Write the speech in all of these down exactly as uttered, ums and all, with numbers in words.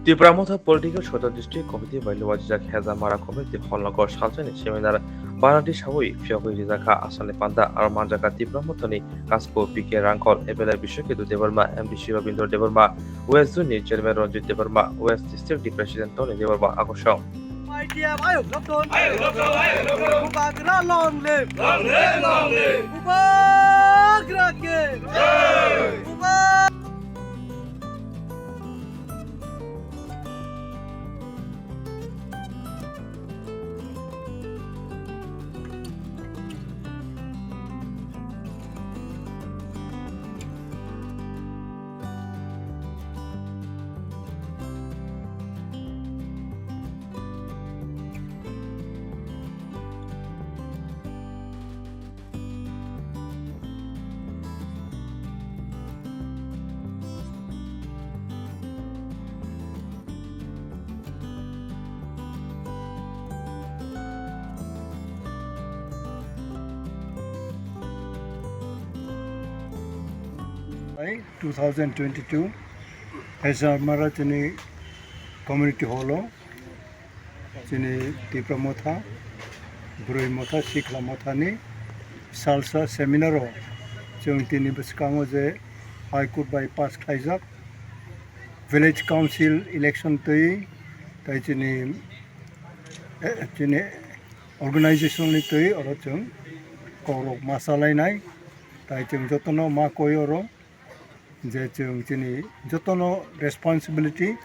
Tipra Motha Political Social District Committee bai luajak Hezamara Community Hall nogo salsani seminar banadi sawi phiyogwi rijakha. Asalni panda aro manjakha Tipra Mothani Kaspo P K Rangkhol, M L A Biswaketu Debbarma, M D C Rabindra Debbarma, West Zone ni Chairman Ranjit Debbarma, West District ni President Tony Debbarma agosong. Y T F ayuk lokton. Ayuk lokton, ayuk lokton. Bubagra long live. Long live, long live. Bubagra ke. Jai. Bubagra Hai, two thousand twenty-two Hezamara chini community hall o chini Tipra Motha, Bwrwi Motha, Sikla Motha ni salsa seminar o chwng tini bwskango je High Court bai pass khlaijak Village Council election twi tai chini, eh, chini organization ni twi oro chwng kokrok ma chalainai, tai chwng jotono ma koi oro. Je chwng chini jotono responsibility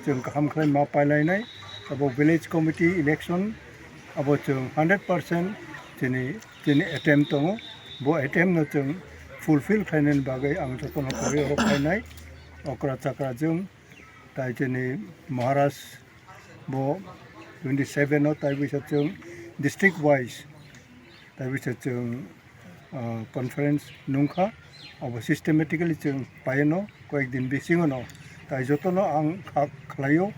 chwng kaham khlai ma pailainai. Abo village committee election abo chwng hundred percent chini, chini attempt tongo. Bo attempt no chwng fulfill khlainani bagwi ang jotono koi oro phainai. Okra chakra chwng tai chini Maharaj bo twenty seven o tai bisa chwng district wise tai bisa chwng, ah, conference nungkha, abo systematically chwng paiano koyek din bisingono. Tai jotono ang kha khlaio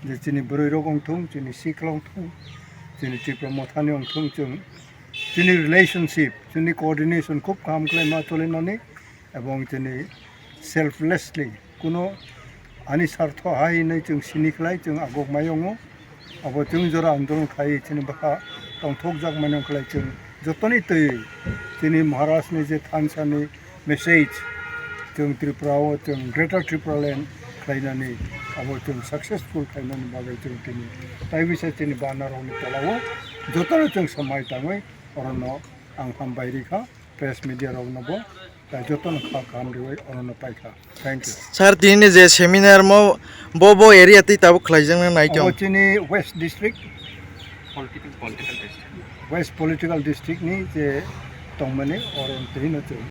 je chini bwrwi rok wngthung, chini sikla wngthung, chini Tipra Mothani wngthung, chwng chini relationship, chini coordination khub kaham khlai ma cholinani. Ebong chini selflessly kuno ani sartho hai hinwi chwng sini khlai chwng agok mai wngo. Abo chwng jora andolon khai chini bwkha tongthokjak mani wng khlai chwng jotoni twi chini Maharaj ni je thansa ni message chwng Tripura o chwng Greater Tripura Land khlainani abo chwng successful khlainani bagwi chwng tini tai bisa chini bana rokni tola o jotono chwng samai tangwi orono ang hambai rikha. Press media rokno bo tai jotono kha kaham riwi orono paikha. Thank you. Sir, tini je seminar mo bo bo area twi tabuk khlaijakna nai Obo chong. Chini West District, Political, political district. West Political District ni je tongmani oro twi no chwng.